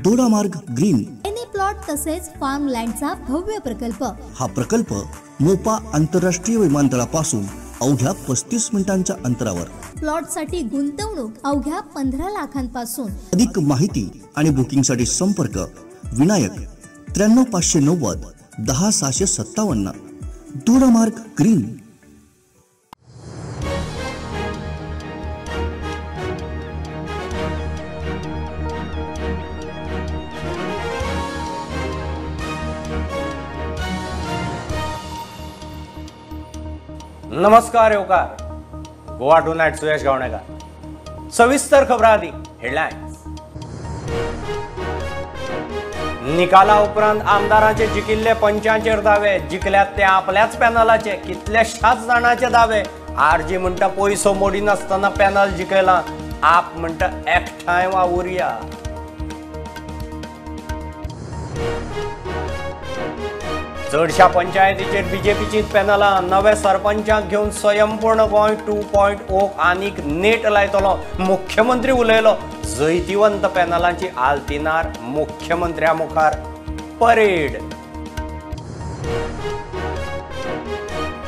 Dodamarg green any plot तसेच farm लँडचा भव्य प्रकल्प. हा प्रकल्प मोपा आंतरराष्ट्रीय विमानतळापासून अवघ्या 35 मिनिटांच्या अंतरावर. प्लॉटसाठी गुंतवणूक अवघ्या 15 लाखांपासून. अधिक माहिती आणि बुकिंगसाठी संपर्क विनायक 93 590 10 657. दोडामार्ग ग्रीन. नमस्कार येवकार. गोवा टू नाईट सुयश गावणेकर. सविस्तर खबरां आदी हेडलायन्स. निकाला उपरांत आमदारांचे जिखिल्ले पंचांचेर दावे. जिखल्यात ते आपल्याच पॅनलाचे कितल्याशाच जाणांचे दावे. आरजी म्हणटा पयसो मोडिनासतना पॅनल जिखयला, आप म्हणटा एकठांय वावुरया. चडशा पंचायतीचेर बीजेपीचीच पॅनलां. नवे सरपंचाक घेवन स्वयंपूर्ण गोंय 2.0 आनीक नेट लायतलो मुख्यमंत्री उलयलो. जैतिवंत पॅनलांची आल्तिनार मुख्यमंत्र्या मुखार परेड.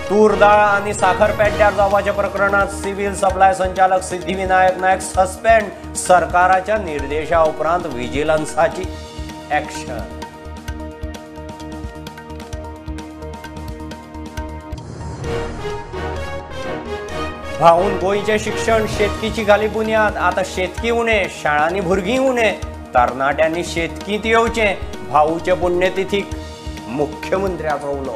तूर दाळ आनी साखर पेड्ड्यार जावपाच्या प्रकरणात सिव्हिल सप्लाय संचालक सिद्धिविनायक नायक सस्पेंड. सरकाराच्या निर्देशा उपरांत विजिलन्साची ॲक्शन. भाऊन गोंयचें शिक्षण शेतकीची घाली बुन्याद. आतां शेतकी उणें, शाळांनी भुरगीं उणें, तरणाट्यांनी शेतकींत येवचें. भाऊचे पुण्यतिथीक मुख्यमंत्र्याचो उलो.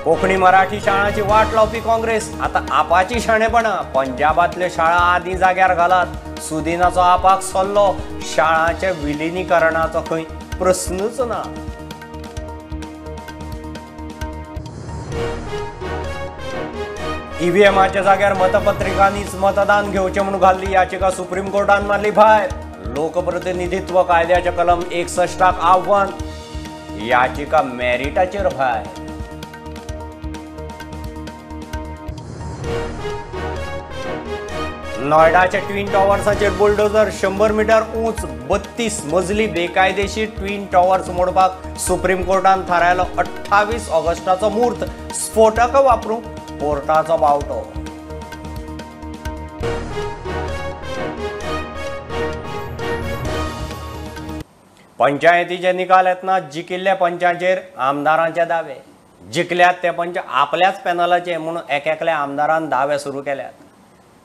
कोंकणी मराठी शाळांची वाट लावपी काँग्रेस आतां आपाची शाणेपणां. पंजाबांतल्यो शाळा आदीं जाग्यार घालात. सुदिनाचो आपाक सल्लो. शाळांच्या विलिनीकरणाचो खंय प्रस्नूच ना. ईव्हीएमाच्या जाग्यार मतपत्रिकांनीच मतदान घेवचें म्हणून घाल्ली याचिका सुप्रीम कोर्टान मारली भायर. लोकप्रतिनिधित्व कायद्याच्या कलम 61 आव्हान. याचिका मेरिटाचेर भायर. नोयडाच्या ट्विन टॉवर्साचेर बुलडोजर. 100 मिटर उंच 32 मजली बेकायदेशीर ट्विन टॉवर्स मोडपाक सुप्रीम कोर्टान थारायलो 28 ऑगस्टाचो म्हूर्त. स्फोटक वापरूंक कोर्टाचो बावटो. पंचायतीचे निकाल येतना जिखिल्ल्या पंचांचेर आमदारांचे दावे. जिखल्यात ते पंच आपल्याच पॅनलाचे म्हणून एक एकल्या आमदारान दावे सुरू केल्यात.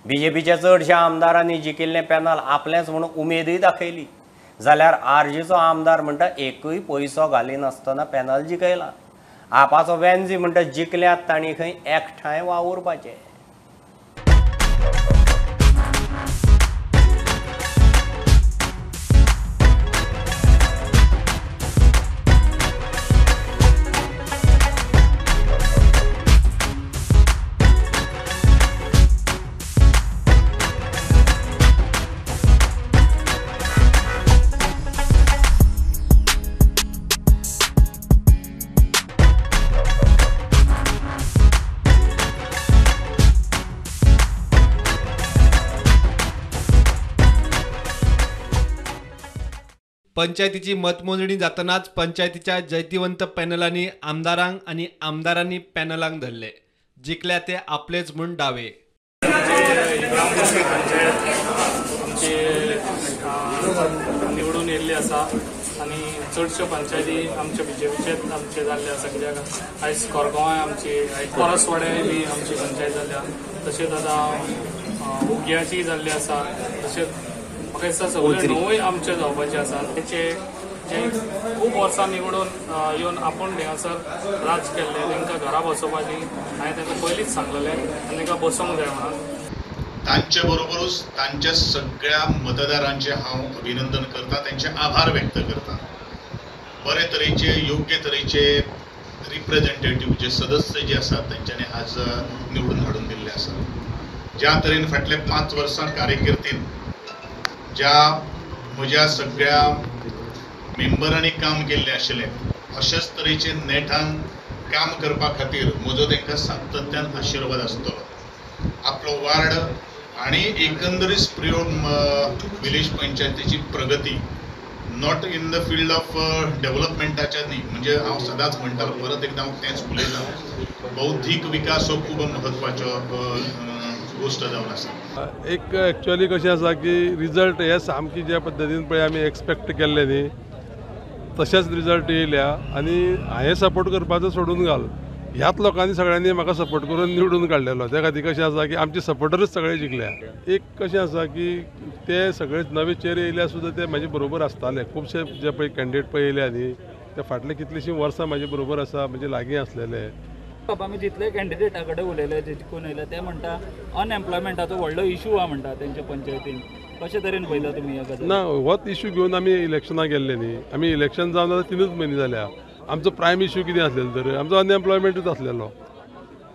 बीजेपीच्या चडशा आमदारांनी जिखिल्लें पॅनल आपलेंच म्हणून उमेदूय दाखयली. जाल्यार आरजीचो आमदार म्हणटा एकूय पयसो घालिनासतना पॅनल जिखयला. आपाचो वेन्जी म्हणटा जिखल्यात तांणी खंय एकठांय वावुरपाचें. पंचायतीची मतमोजणी जातनाच पंचायतीच्या जैतिवंत पॅनलांनी आमदारांक आनी आमदारांनी पॅनलांक धरले. जिखल्या ते आपलेच म्हूण दावे. पंचायत आमची निवडून येयल्ली आसा आनी चडश्यो पंचायती आमच्या बीजेपीचेच आमचे जाल्ले आसा. कित्याक आयज कोरगांवाय आमची, परसवाड्याय बी आमची पंचायत जाल्या, तशेंच आतां उग्याची जाल्ली आसा, तशेंच म्हाका दिसता सगळे णवूय आमचे जावपाचे आसा. तेचे जे खूब वर्सां निवडून येवन आपूण थंयसर राज केल्ले तांकां घरा बसोवपाची हांवें तांकां पयलींच सांगलेलें आनी तांकां बसोवंक जाय म्हणून. तांचे बरोबरूच तांच्या सगळ्या मतदारांचे हांव अभिनंदन करता, तांचे आभार व्यक्त करता. बरे तरेचे योग्य तरेचे रिप्रेझेंटेटिव्ह जे सदस्य जे आसात तांच्यांनी आज निवडून हाडून दिल्ले आसात. ज्या तरेन फाटले 5 वर्सां कार्यकिर्दीन ज्या म्हज्या सगळ्या मेंबरांनी काम केल्लें आशिल्लें अशेच तरेचे नेटान काम करपा खातीर म्हजो तांकां सातत्यान आशिर्वाद आसतलो. आपलो वार्ड आनी एकंदरीत प्रियोळ विलेज पंचायतीची प्रगती not in the field of डेव्हलपमेंटाच्या न्ही, म्हणजे हांव सदांच म्हणटालो, परत एकदां हांव तेंच उलयतां, बौद्धीक विकास हो खूब म्हत्वाचो गोश्ट जावन आसा. एक एक्चुअली कशें आसा की रिजल्ट हे सामकी ज्या पद्दतीन पळय आमी एक्सपेक्ट केल्ले न्ही तशेंच रिजल्ट येयल्या आनी हांवें सपोर्ट करपाचो सोडून घाल, ह्याच लोकांनी सगळ्यांनी म्हाका सपोर्ट करून निवडून काडलेलो. त्या खातीर कशें आसा की आमचे सपोर्टरूच सगळे जिखल्या. एक कशें आसा की ते सगळे नवे चेहरे येयल्या सुद्दां ते म्हाजे बरोबर आसताले. खुबशे जे पळय कॅन्डिडेट पळय येयल्या न्ही ते फाटले कितलीशीं वर्सां म्हाजे बरोबर आसा, म्हणजे लागीं आसलेले. आमी जितले कॅन्डिडेटा कडेन उलयले, जे जिखून येयले ते म्हणटा अनएम्प्लॉयमेंटाचो व्हडलो इशू आहा म्हणटा तेंच्या पंचायतीन. कशे तरेन पळयता तुमी ह्या गजाल? ना, होच इशू घेवन आमी इलेक्शनाक गेल्ले न्ही. आमी इलेक्शन जावन आतां 3 म्हयने जाल्या. आमचो प्रायम इशू कितें आसलेलो तर आमचो अनएम्प्लॉयमेंटूच आसलेलो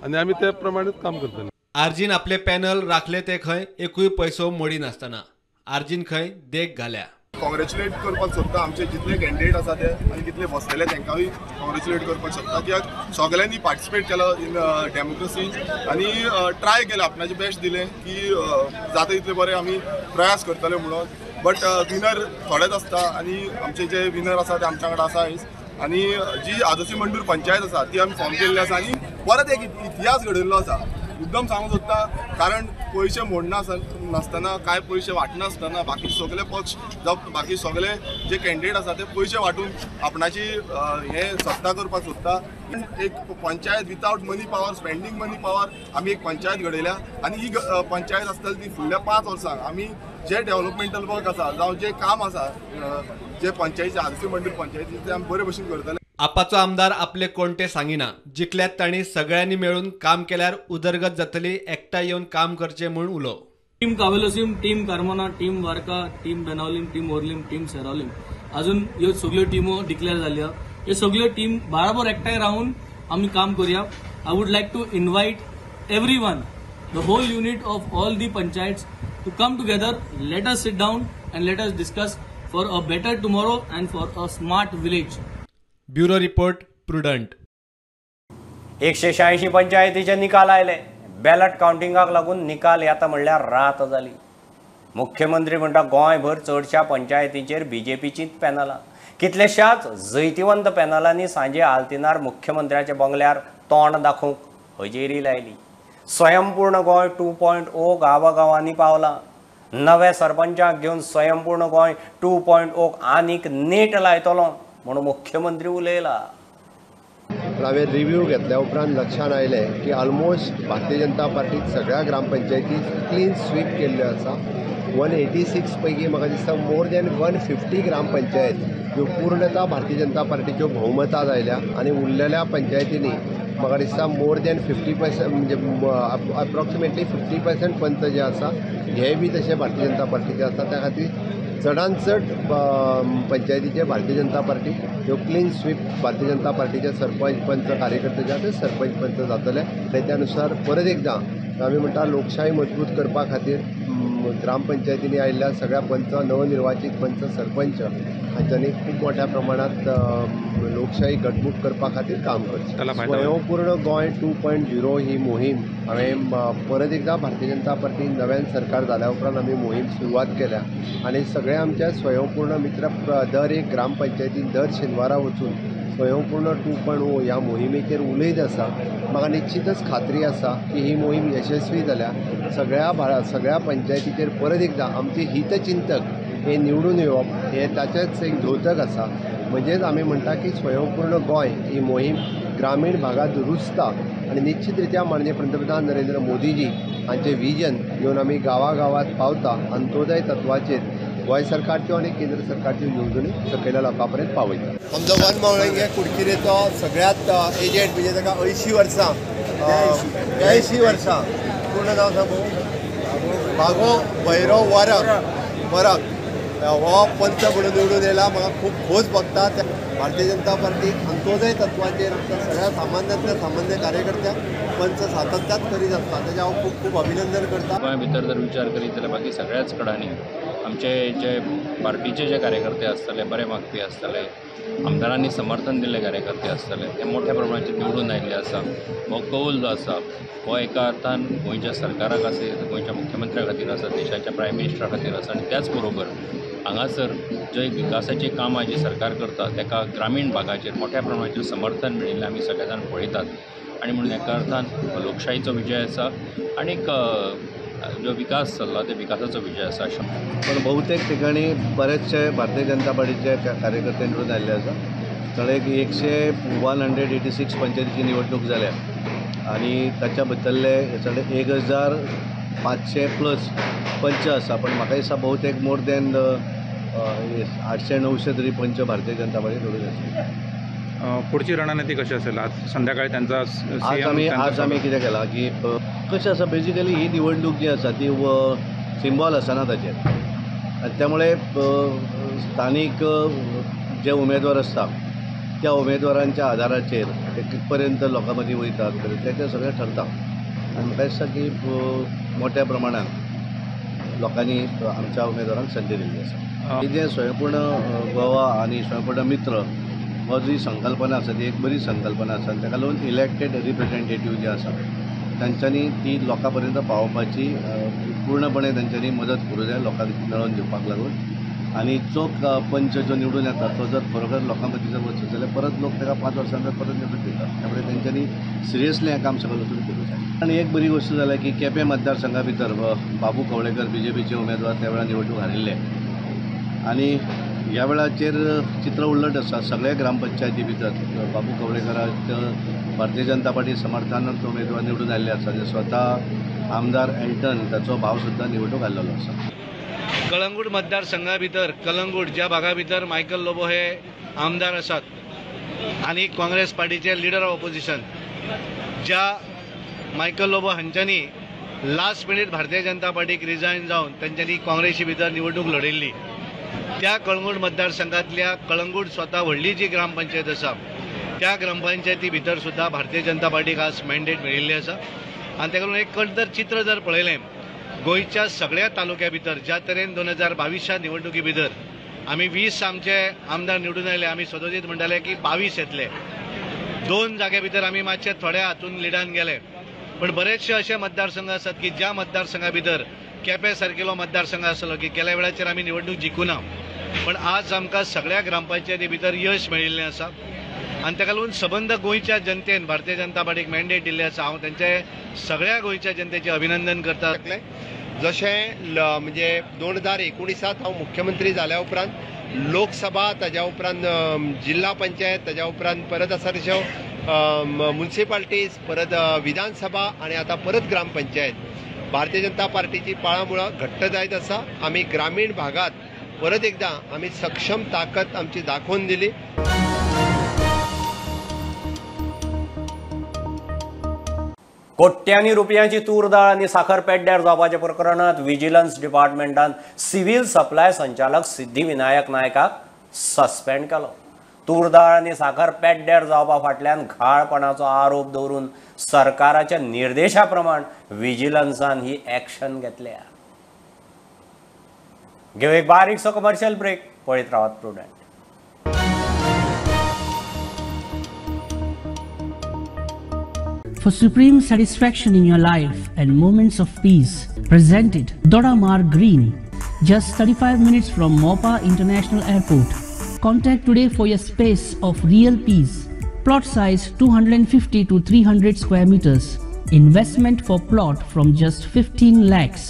आनी आमी ते प्रमाणेच काम करतले. आरजीन आपले पॅनल राखले ते खंय एकूय पैसो मोडी नासतना आरजीन खंय देख घाल्या. कॉंग्रेच्युलेट करपाक सोदता आमचे जितले कॅन्डिडेट आसा ते आनी कितले बसलेले तांकांय कॉंग्रेच्युलेट करपाक सोदता, कित्याक सगळ्यांनी पार्टिसिपेट केलो इन डेमोक्रेसी आनी ट्राय केलें, आपणाचें बेस्ट दिलें की जाता तितले बरें आमी प्रयास करतले म्हणून. बट विनर थोडेच आसता आनी आमचे जे विनर आसा ते आमच्या वांगडा आसा आयज. आनी जी आदोसी मंडूर पंचायत आसा ती आमी फॉर्म केल्ली आसा आनी परत एक इतिहास घडयल्लो आसा. मुद्दम सांगूंक सोदता, कारण पयशे मोडनासतना, कांय पयशे वांटनासतना बाकी सगळे पक्ष जावं बाकी सगळे जे कॅन्डिडेट आसा ते पयशे वांटून आपणाची हे सत्ता करपाक सोदता. एक panchayat without money power, spending money power आमी एक पंचायत घडयल्या आनी ही पंचायत आसतली ती फुडल्या 5 वर्सांक आमी जे डेव्हलपमेंटल वर्क आसा जावं जे काम आसा जे पंचायतीचे आदोसी मंडूर पंचायतीचे ते आमी बरे भशेन करतले. आपाचो आमदार आपले कोणते सांगिना, जिखल्यात तांणी सगळ्यांनी मेळून काम केल्यार उदरगत जातली, एकठांय येवन काम करचें म्हूण उलो. Team Cavelossim, team Carmona, team Varca, team Benaulim, team Orlim, team Seraulim, अजून ह्यो सगळ्यो टिमो डिक्लेअर जाल्या. ह्यो सगळ्यो टीम बराबर एकठांय रावन आमी काम करुया. I would like to invite everyone, the whole unit of all the panchayats to come together. Let us sit down and let us discuss for a better tomorrow and for a smart village. Bureau report, Prudent. 186 पंचायतीचे निकाल आयले. Ballot कावंटिंगाक लागून निकाल येता म्हणल्यार रात जाली. मुख्यमंत्री म्हणटा गोंयभर चडशा पंचायतींचेर बीजेपीचीच पॅनलां. कितलेशाच जैतिवंत पॅनलांनी सांजे आल्तिनार मुख्यमंत्र्याच्या बंगल्यार तोंड दाखोवंक हजेरी लायली. स्वयंपूर्ण गोंय 2.0 गांवागांवांनी पावलां. नव्या सरपंचाक घेवन स्वयंपूर्ण गोंय 2.0 आनीक नेट लायतलो म्हणून मुख्यमंत्री उलयला. हांवें रिव्यू घेतल्या उपरांत लक्षांत आयलें की ऑलमोस्ट भारतीय जनता पार्टीक सगळ्या ग्रामपंचायती क्लीन स्वीप केल्ल्यो आसा. 186 पैकी म्हाका दिसता मोर दॅन 150 ग्रामपंचायत ह्यो पूर्णता भारतीय जनता पार्टीच्यो भोवमतां आयल्या आनी उरलेल्या पंचायतींनी म्हाका दिसता मोर दॅन 50% म्हणजे अप्रॉक्सिमेटली 50% पंच जे आसा हे बी तशे भारतीय जनता पार्टीचे आसा. त्या खातीर चडान चड पंचायतीचे भारतीय जनता पार्टी ह्यो क्लीन स्वीप भारतीय जनता पार्टीचे सरपंच पंच कार्यकर्ते जे आसा ते सरपंच पंच जातले. आनी त्या नुसार परत एकदां आमी म्हणटा लोकशाही मजबूत करपा खातीर ग्रामपंचायतींनी आयिल्ल्या सगळ्या पंच, नवनिर्वाचीत पंच, सरपंच हांच्यांनी खूब मोठ्या प्रमाणांत लोकशाही घटमूट करपा खातीर काम करचें. स्वयंपूर्ण गोंय 2.0 ही मोहीम हांवें परत एकदां भारतीय जनता पार्टी नव्यान सरकार जाल्या उपरांत आमी मोहीम सुरवात केल्या आनी सगळे आमच्या स्वयंपूर्ण मित्र दर एक ग्रामपंचायतीन दर शेनवारा वचून स्वयंपूर्ण 2.0 ह्या मोहिमेचेर उलयत आसा. म्हाका निश्चितच खात्री आसा की ही मोहीम यशस्वी जाल्या. सगळ्या पंचायतीचेर परत एकदां आमचे हितचिंतक हे निवडून येवप हे ताचेंच एक द्योतक आसा. म्हणजेच आमी म्हणटा की स्वयंपूर्ण गोंय ही मोहीम ग्रामीण भागांत रुजता आनी निश्चित रित्या माननीय पंतप्रधान नरेंद्र मोदीजी हांचें विजन घेवन आमी गांवागांवांत पावता. अंत्योदय तत्वाचेर गोंय सरकारच्यो आनी केंद्र सरकारच्यो येवजण्यो सकयल्या लोकां पर्यंत पावयता. आमचो वन मावळंगे कुडकिरेचो सगळ्यांत एजेड म्हणजे ताका 80 वर्सां 82 वर्सां पूर्ण नांव सांगू भागो भैरव वरक हो पंच म्हणून निवडून येयला. म्हाका खूब खोस भोगता. भारतीय जनता पार्टी अंत्योदय तत्वाचेर आमच्या सगळ्या सामान्यांतल्या सामान्य कार्यकर्त्यांक पंच सातत्यात करीत आसता तेजें हांव खूब खूब अभिनंदन करता. गोंया भितर जर विचार करीत जाल्यार बाकी सगळ्याच कडांनी आमचे जे पार्टीचे जे कार्यकर्ते आसतले, बरे मागपी आसतले, आमदारांनी समर्थन दिल्ले कार्यकर्ते आसतले, ते मोठ्या प्रमाणाचेर निवडून आयिल्ले आसा. हो कौल जो आसा हो एका अर्थान गोंयच्या सरकाराक आसा, गोंयच्या मुख्यमंत्र्या खातीर आसा, देशाच्या प्रायम मिनिस्टरा खातीर आसा आनी त्याच बरोबर हांगासर जे विकासाचीं कामां जी सरकार करता ताका ग्रामीण भागाचेर मोठ्या प्रमाणाचेर समर्थन मेळिल्लें आमी सगळे जाण पळयतात आनी म्हणून एका अर्थान लोकशाहीचो विजय आसा आनीक जो विकास चल्ला ते विकासाचो विजय आसा. पण बहुतेक ठिकाणी बरेचशे भारतीय जनता पार्टीचे कार्यकर्ते निवडून आयिल्ले आसा. थोडे 186 पंचायतीची निवडणूक जाल्या आनी ताच्या भितरले चड 1500 प्लस पंच आसा, पण म्हाका दिसता बहुतेक मोर दॅन 800-900 तरी पंच भारतीय जनता पार्टी निवडून येतली. पुढची रणनीती कशी असेल? आज संध्याकाळी त्यांचा आज आमी कितें केलां की कशें आसा, बेजिकली ही निवडणूक जी आसा ती सिंबॉल आसना ताचेर आनी त्यामुळे स्थानीक जे उमेदवार आसता त्या उमेदवारांच्या आधाराचेर ते कितपर्यंत लोकां मदीं वयतात तेचें सगळें ठरता. आनी म्हाका दिसता की मोठ्या प्रमाणान लोकांनी आमच्या उमेदवारांक संदी दिल्ली आसा. ही जें स्वयंपूर्ण गोवा आनी स्वयंपूर्ण मित्र हो जी संकल्पना आसा ती एक बरी संकल्पना आसा आनी ताका लागून इलेक्टेड रिप्रेझेंटेटीव जे आसा तांच्यांनी ती लोकां पर्यंत पावोवपाची पूर्णपणे तांच्यांनी मदत करूं जाय लोकांक मेळोवन दिवपाक लागून. आनी जो पंच जो निवडून येता तो जर खरोखर लोकां मदीं जर वचत जाल्यार परत लोक ताका 5 वर्सां नंतर परत निवडून दितात. त्यामुळे तांच्यांनी सिरियसली हें काम सगळें वचून करूं जाय. आनी एक बरी गोश्ट जाल्या की केपें मतदारसंघा भितर बाबू कवळेकर बीजेपीचे उमेदवार त्या वेळार निवडणूक हारिल्ले आनी ह्या वेळाचेर चित्र उलट आसा. सगळ्या ग्रामपंचायती भितर बाबू कवळेकराक भारतीय जनता पार्टी समर्थनान तो उमेदवार निवडून आयिल्ले आसा. स्वता आमदार एल्टन ताचो भाव सुद्दां निवडणूक आयिल्लो आसा. कळंगूट मतदारसंघा भितर कलंगूट ज्या भागा भितर मायकल लोबो हे आमदार आसात आनी काँग्रेस पार्टीचे लिडर ऑफ ऑपोजिशन ज्या Michael Lobo हांच्यांनी last minute Bharatiya Janata पार्टीक रिजायन जावन तांच्यांनी काँग्रेसी भितर निवडणूक लढयल्ली त्या कळंगूट मतदारसंघातल्या कळंगूट स्वता व्हडली जी ग्रामपंचायत आसा त्या ग्रामपंचायती भितर सुद्दां भारतीय जनता पार्टीक आज मॅन्डेट मेळिल्लें आसा. आनी ताका लागून एक जर चित्र जर पळयलें गोंयच्या सगळ्या तालुक्या भितर ज्या तरेन 2022 निवडणुकी भितर आमी 20 आमचे आमदार निवडून आयले, आमी सदोदीत म्हणटाले की 22 येतले, 2 जाग्या भितर आमी मातशे थोड्या हातून लिडान गेले, पण बरेचशे अशे मतदारसंघ आसात की ज्या मतदारसंघा भितर केपें सारकेलो मतदारसंघ आसलो की गेल्या वेळाचेर आमी निवडणूक जिखूना, पण आज आमकां सगळ्या ग्रामपंचायती भितर यश मेळिल्लें आसा आनी ताका लागून सबंद गोंयच्या जनतेन भारतीय जनता पार्टीक मॅन्डेट दिल्लें आसा. हांव तांचे सगळ्या गोंयच्या जनतेचें अभिनंदन करता. जशें म्हणजे 2019 हांव मुख्यमंत्री जाल्या उपरांत लोकसभा, ताज्या उपरांत जिल्हा पंचायत, ताज्या उपरांत परत आसा तशें म्युनिसिपालिटीज, परत विधानसभा आनी आतां परत ग्रामपंचायत. भारतीय जनता पार्टीची पाळां मुळां घट्ट जायत आसा. आमी ग्रामीण भागात परत एकदां आमी सक्षम ताकद आमची दाखोवन दिली. कोट्यांनी रुपयांची तूर दाळ आनी साखर पेड्ड्यार जावपाच्या प्रकरणांत विजिलन्स डिपार्टमेंटान सिव्हिल सप्लाय संचालक सिद्धिविनायक नायकाक सस्पेंड केलो. तूर दाळ आनी साखर पेड्ड्यार जावपा फाटल्यान घाळपणाचो आरोप दवरून सरकाराच्या निर्देशा प्रमाण विजिलन्सान ही एक्शन घेतल्या. घेऊ एक बारीकसो कमर्शियल ब्रेक, पळयत रावात prudent. For supreme satisfaction in your life and moments of peace, presented Dodamarg Green, just 35 minutes from Mopa International Airport. Contact today for your space of real peace. Plot size 250 to 300 square meters. Investment for plot from just 15 lakhs.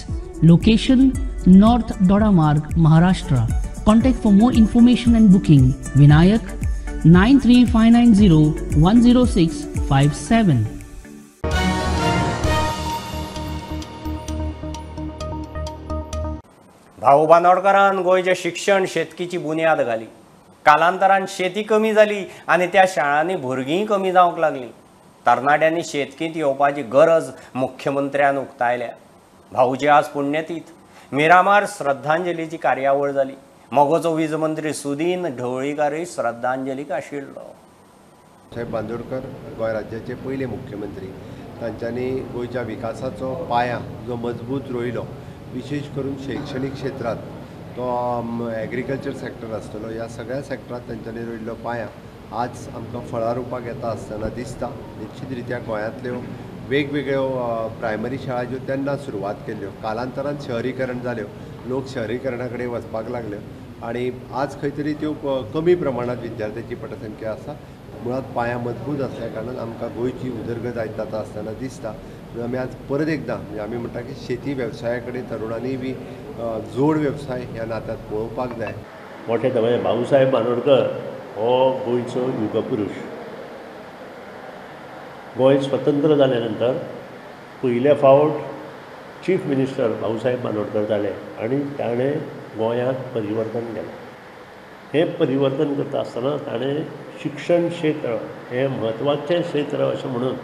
Location North Dodamarg, Maharashtra. Contact for more information and booking. Vinayak 93590 10657. Bhau बांदोडकरान गोंयचें शिक्षण शेतकीची बुन्याद घाली. कालांतरान शेती कमी जाली आनी त्या शाळांनी भुरगींय कमी जावंक लागलीं. तरणाट्यांनी शेतकींत येवपाची गरज मुख्यमंत्र्यान उक्तायल्या. भाऊची आज पुण्यतीथ. मिरामार श्रद्धांजलीची कार्यावळ जाली. मगोचो वीज मंत्री सुदीन ढवळीकारय श्रद्धांजलीक आशिल्लो. साहेब बांदोडकर गोंय राज्याचे पयले मुख्यमंत्री. तांच्यांनी गोंयच्या विकासाचो पाया जो मजबूत रोयलो, विशेष करून शैक्षणीक क्षेत्रांत, तो एग्रीकल्चर सेक्टर आसतलो, ह्या सगळ्या सेक्टरांत तांच्यांनी रोयल्लो पाया आज आमकां फळां रुपाक येता आसतना दिसता. निश्चित रित्या गोंयांतल्यो वेगवेगळ्यो प्रायमरी शाळा ज्यो तेन्ना सुरवात केल्ल्यो, कालांतरान शहरीकरण जाल्यो, लोक शहरीकरणा कडेन वचपाक लागल्यो आनी आज खंय तरी त्यो कमी प्रमाणांत विद्यार्थ्यांची पटसंख्या आसा. मुळांत पाया मजबूत आसल्या कारणान आमकां गोंयची उदरगत आयज जाता आसतना दिसता. आमी आज परत एकदां म्हणजे आमी म्हणटा की शेती वेवसाया कडेन तरुणांनी बी जोड वेवसाय ह्या नात्यांत पळोवपाक जाय. मोठे म्हणजे भाऊसाहेब बांदोडकर हो गोंयचो युगपुरूश. गोंय स्वतंत्र जाल्या नंतर पयले फावट चीफ मिनिस्टर भाऊसाहेब बांदोडकर जाले आनी ताणें गोंयांत परिवर्तन केलें. हें परिवर्तन करता आसतना ताणें शिक्षण क्षेत्र हें म्हत्वाचें क्षेत्र अशें म्हणून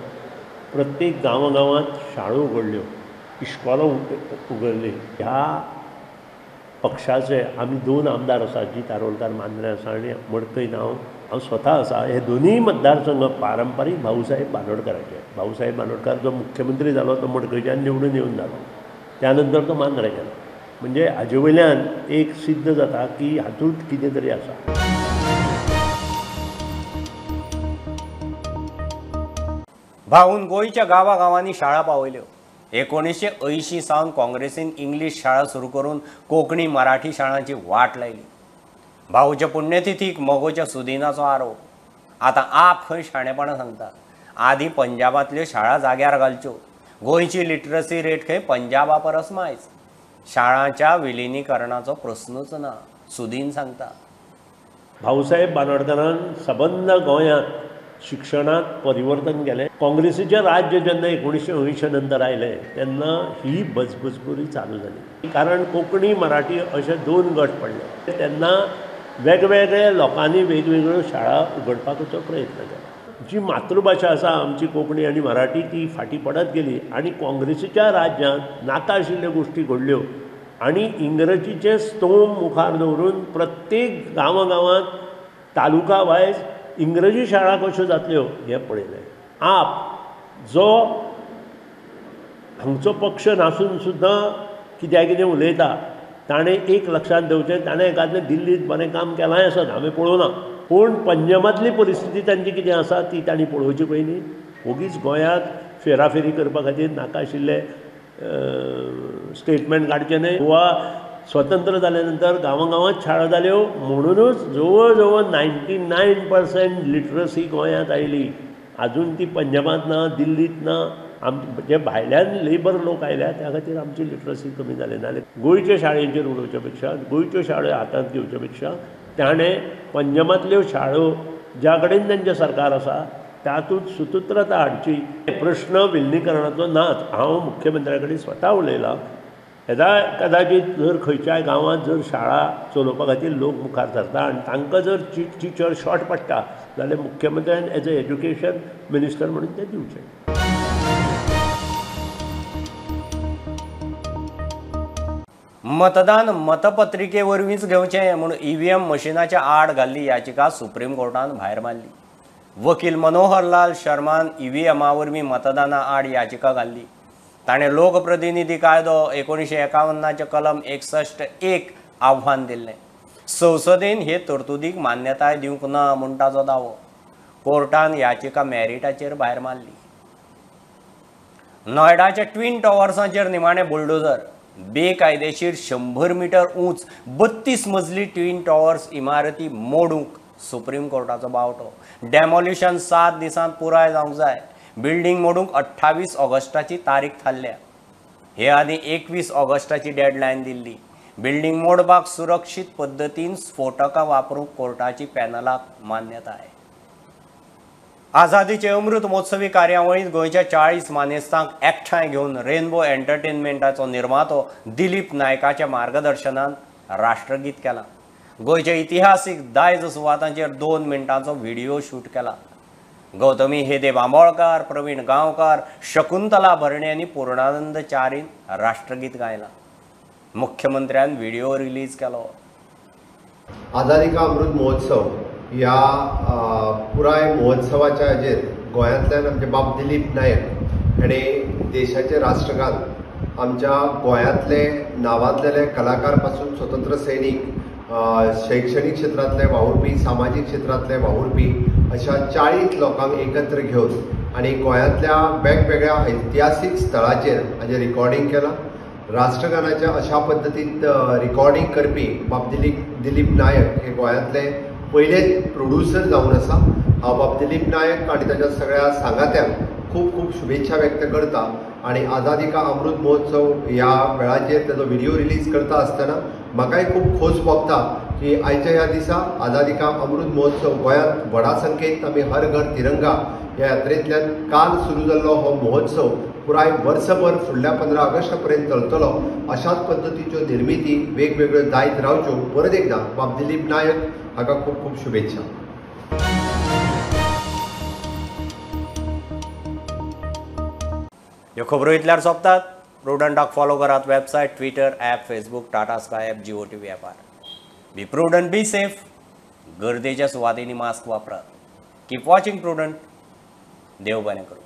प्रत्येक गांवागांवांत शाळो उगडल्यो, इश्कोलां उगडलीं. ह्या पक्षाचे आमी 2 आमदार आसात, जी तारोलकार मांद्रें आसा आनी मडकय हांव स्वता आसा. हे दोनूय मतदारसंघ पारंपारीक भाऊसाहेब बांदोडकराचे. भाऊसाहेब बांदोडकर जो मुख्यमंत्री जालो तो मडकयच्यान निवडून येवन जालो, त्या नंतर तो मांद्रें गेलो. म्हणजे हाजे वयल्यान एक सिद्ध जाता की हातूंत कितें तरी आसा. भाऊन गोंयच्या गांवागांवांनी शाळा पावयल्यो. 1980 सावन काँग्रेसीन इंग्लीश शाळा सुरू करून कोंकणी मराठी शाळांची वाट लायली. भाऊच्या पुण्यतिथीक मगोच्या सुदिनाचो आरोप. आतां आप खंय शाणेपणां सांगता. आदीं पंजाबांतल्यो शाळा जाग्यार घालच्यो. गोंयची लिटरसी रेट खंय पंजाबा परस मायज. शाळांच्या विलिनीकरणाचो प्रस्नूच ना, सुदीन सांगता. भाऊसाहेब बांदोडकरान सबंद गोंयांत शिक्षणांत परिवर्तन केलें. काँग्रेसीचें राज्य जेन्ना 1980 नंतर आयलें तेन्ना ही बजबजपुरी चालू जाली, कारण कोंकणी मराठी अशे 2 गट पडले. तेन्ना वेगवेगळ्या लोकांनी वेगवेगळ्यो शाळा उगडपाचो प्रयत्न केलो. जी मातृभाशा आसा आमची कोंकणी आनी मराठी ती फाटीं पडत गेली आनी काँग्रेसीच्या राज्यांत नाका आशिल्ल्यो गोश्टी घडल्यो आनी इंग्रजीचे स्तोम मुखार दवरून प्रत्येक गांवागांवांत तालुका वायज इंग्रजी शाळा कश्यो जातल्यो हें पळयलें. आप जो हांगचो पक्ष नासून सुद्दां कित्याक कितें उलयता, ताणें एक लक्षांत दवरचें, ताणें एकादलें दिल्लींत बरें काम केलांय आसत, हांवें पळोवना, पूण पंजाबांतली परिस्थिती तांची कितें आसा ती तांणी पळोवची पयलीं. ओगीच गोंयांत फेराफेरी करपा खातीर नाका आशिल्ले स्टेटमेंट काडचें न्हय. गोवा स्वतंत्र जाल्या नंतर गांवागांवांत शाळा जाल्यो म्हणूनच जवळ जवळ 99% लिटरसी गोंयांत आयली. आजून ती पंजाबांत ना, दिल्लींत ना. जे भायल्यान लेबर लोक आयल्या त्या खातीर आमची लिटरसी कमी जाली. नाजाल्यार गोंयच्या शाळेचेर उलोवच्या पेक्षा, गोंयच्यो शाळो हातांत घेवच्या पेक्षा ताणें पंजाबांतल्यो शाळो ज्या कडेन तांचें सरकार आसा तातूंत सुतंत्रता हाडची. प्रश्न विलिनीकरणाचो नाच. हांव मुख्यमंत्र्या कडेन स्वता उलयलां. येदा कदाचित जर खंयच्याय गांवांत जर शाळा चलोवपा खातीर लोक मुखार सरता आनी तांकां जर टिचर शॉर्ट पडटा जाल्यार मुख्यमंत्र्यान एज अ एज्युकेशन मिनिस्टर म्हणून तें दिवचें. मतदान मतपत्रिके वरवींच घेवचें म्हूण ईव्हीएम मशिनाच्या आड घाल्ली याचिका सुप्रीम कोर्टान भायर मारली. वकील मनोहरलाल शर्मान ईव्हीएमा वरवीं मतदाना आड याचिका घाल्ली. ताणें लोकप्रतिनिधी कायदो 1951 कलम 61(1) आव्हान दिल्लें. संसदेन हे तरतुदीक मान्यताय दिवंक ना म्हूण ताचो दावो. कोर्टान याचिका मॅरिटाचेर भायर मारली. नोयडाच्या ट्विन टॉवर्सांचेर निमाणें बुलडोजर. बेकायदेशीर 100 मिटर उंच 32 मजली ट्विन टॉवर्स इमारती मोडूंक सुप्रीम कोर्टाचो बावटो. डेमोलिशन 7 दिसांत पुराय जावंक जाय. बिल्डींग मोडूंक 28 ऑगस्टाची तारीख थारल्या. हे आदीं 21 ऑगस्टाची डेडलायन दिल्ली. बिल्डींग मोडपाक सुरक्षीत पद्दतीन स्फोटकां वापरूंक कोर्टाची पॅनलाक मान्यताय. आझादीचे अमृत महोत्सवी कार्यावळींत गोंयच्या 40 मानेस्तांक एकठांय घेवन रेनबो एंटरटेनमेंटाचो निर्मातो दिलीप नायकाच्या मार्गदर्शनान राष्ट्रगीत केलां. गोंयच्या इतिहासीक दायज सुवातांचेर 2 मिनटांचो व्हिडियो शूट केला. गौतमी हेदे बांबोळकार, प्रवीण गांवकार, शकुंतला भरणे आनी पूर्णानंद चारीन राष्ट्रगीत गायलां. मुख्यमंत्र्यान व्हिडियो रिलीज केलो. आझादी का अमृत महोत्सव ह्या पुराय महोत्सवाच्या हाजेर गोंयांतल्यान आमचे बाब दिलीप नायक हेणें देशाचें राष्ट्रगान आमच्या गोंयांतले नांवांतलेले कलाकार पासून स्वतंत्र सैनीक, शैक्षणीक क्षेत्रांतले वावुरपी, सामाजीक क्षेत्रांतले वावुरपी अशा 40 लोकांक एकत्र घेवन आनी गोंयांतल्या वेगवेगळ्या ऐतिहासीक स्थळाचेर हाजें रिकॉर्डींग केलां. राष्ट्रगानाच्या अशा पद्दतीन रिकॉर्डींग करपी बाब दिलीप नायक हे गोंयांतले पयलेच प्रोड्युसर जावन आसा. हांव बाब दिलीप नायक आनी ताच्या सगळ्या सांगात्यांक खूब खूब शुभेच्छा व्यक्त करता आनी आझादी का अमृत महोत्सव ह्या वेळाचेर ताजो व्हिडिओ रिलीज करता आसतना म्हाकाय खूब खोस भोगता की आयच्या ह्या दिसा आझादी का अमृत महोत्सव गोंयांत व्हडा संख्येन आमी हर घर तिरंगा ह्या यात्रेंतल्यान काल सुरू जाल्लो हो महोत्सव पुराय वर्सभर फुडल्या 15 ऑगस्टा पर्यंत चलतलो. अशाच पद्दतीच्यो निर्मिती वेगवेगळ्यो जायत रावच्यो. परत एकदां बाब दिलीप नायक हाका खूब खूब शुभेच्छा. ह्यो खबरो इतल्यार सोंपतात. प्रुडंटाक फॉलो करात website, Twitter, app, Facebook, Tata Sky app, Jio TV ॲपार. Be prudent, be safe. गर्देच्या सुवातींनी मास्क वापरात. Keep watching Prudent. देव बरें करूं.